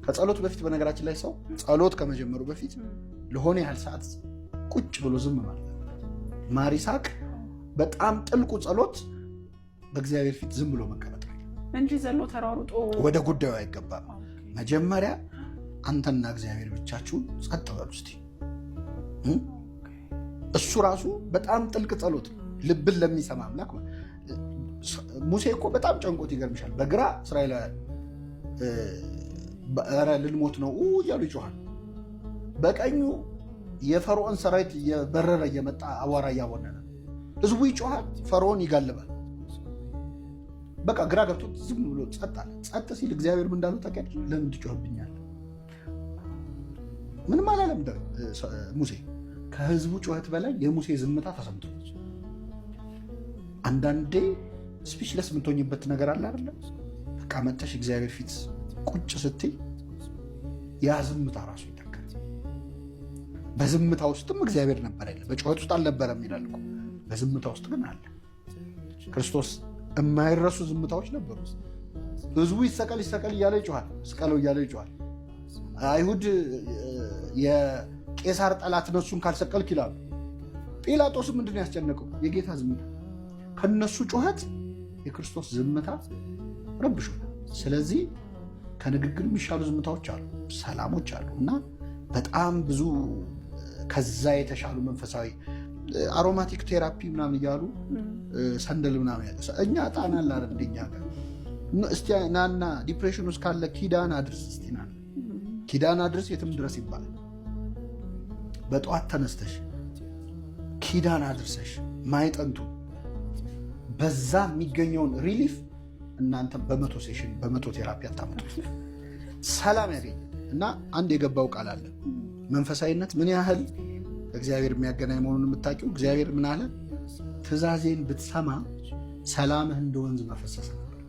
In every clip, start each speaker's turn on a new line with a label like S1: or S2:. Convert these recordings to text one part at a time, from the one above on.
S1: ከጸሎት በፊት፣ በነገራችን ላይ ሰው ጸሎት ከመጀመሩ በፊት ለሆነ ያህል ሰዓት ቁጭ ብሎ ዝም ማለት አለበት። ማር ይስሐቅ በጣም ጥልቁ ጸሎት በእግዚአብሔር ፊት ዝም ብሎ መቀመጥ ነው
S2: እንጂ ዘሎ ተሯሩጦ
S1: ወደ ጉዳዩ አይገባም። መጀመሪያ አንተና እግዚአብሔር ብቻችሁን ጸጥ በሉ እስቲ። እሱ ራሱ በጣም ጥልቅ ጸሎት ልብን ለሚሰማ አምላክ። ሙሴ እኮ በጣም ጨንቆት ይገርምሻል። በግራ እስራኤላውያን ኧረ ልንሞት ነው እያሉ ይጮሃል። በቀኙ የፈርዖን ሰራዊት እየበረረ እየመጣ አቧራ እያቦነነ ህዝቡ ይጮሃል፣ ፈርዖን ይጋልባል። በቃ ግራ ገብቶት ዝም ብሎ ጸጥ አለ። ጸጥ ሲል እግዚአብሔር ምን እንዳለው ታውቂያለሽ? ለምን ትጮህብኛለህ? ምንም አላለም ሙሴ። ከህዝቡ ጩኸት በላይ የሙሴ ዝምታ ተሰምቶ፣ አንዳንዴ speechless የምትሆኝበት ነገር አለ አይደለ? በቃ መጥተሽ እግዚአብሔር ፊት ቁጭ ስትይ ያ ዝምታ ራሱ ይተካል። በዝምታ ውስጥም እግዚአብሔር ነበር ይላል። በጩኸት ውስጥ አልነበረም ይላል እኮ። በዝምታ ውስጥ ግን አለ። ክርስቶስ የማይረሱ ዝምታዎች ነበሩ። ህዝቡ ይሰቀል ይሰቀል እያለ ይጮሃል፣ ስቀለው እያለ ይጮሃል። አይሁድ የቄሳር ጠላት ነው እሱን ካልሰቀልክ ይላሉ። ጲላጦስም ምንድን ነው ያስጨነቀው? የጌታ ዝምታ። ከነሱ ጩኸት የክርስቶስ ዝምታ ረብሾታል። ስለዚህ ከንግግር የሚሻሉ ዝምታዎች አሉ፣ ሰላሞች አሉ እና በጣም ብዙ ከዛ የተሻሉ መንፈሳዊ aromatic therapy ምናምን እያሉ ሰንደል ምናምን እኛ ጣና አለ አይደል? እንደኛ ጋር እስቲ ናና depression ውስጥ ካለ ኪዳን አድርስ፣ እስቲ ናና ኪዳን አድርስ የትም ድረስ ይባላል። በጠዋት ተነስተሽ ኪዳን አድርሰሽ ማዕጠንቱ በዛ የሚገኘውን relief እናንተ በ100 session በ100 therapy አታመጡት። ሰላም ያገኛል። እና አንድ የገባው ቃል አለ። መንፈሳዊነት ምን ያህል ከእግዚአብሔር የሚያገናኝ መሆኑን የምታውቂው እግዚአብሔር ምን አለ? ትእዛዜን ብትሰማ ሰላምህ እንደ ወንዝ በፈሰሰ ነበር።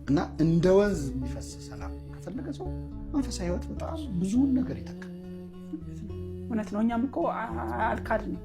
S1: እና እንደ ወንዝ የሚፈስ ሰላም ከፈለገ ሰው መንፈሳዊ ሕይወት በጣም ብዙውን ነገር ይተካል።
S2: እውነት ነው። እኛም እኮ አልካድንም።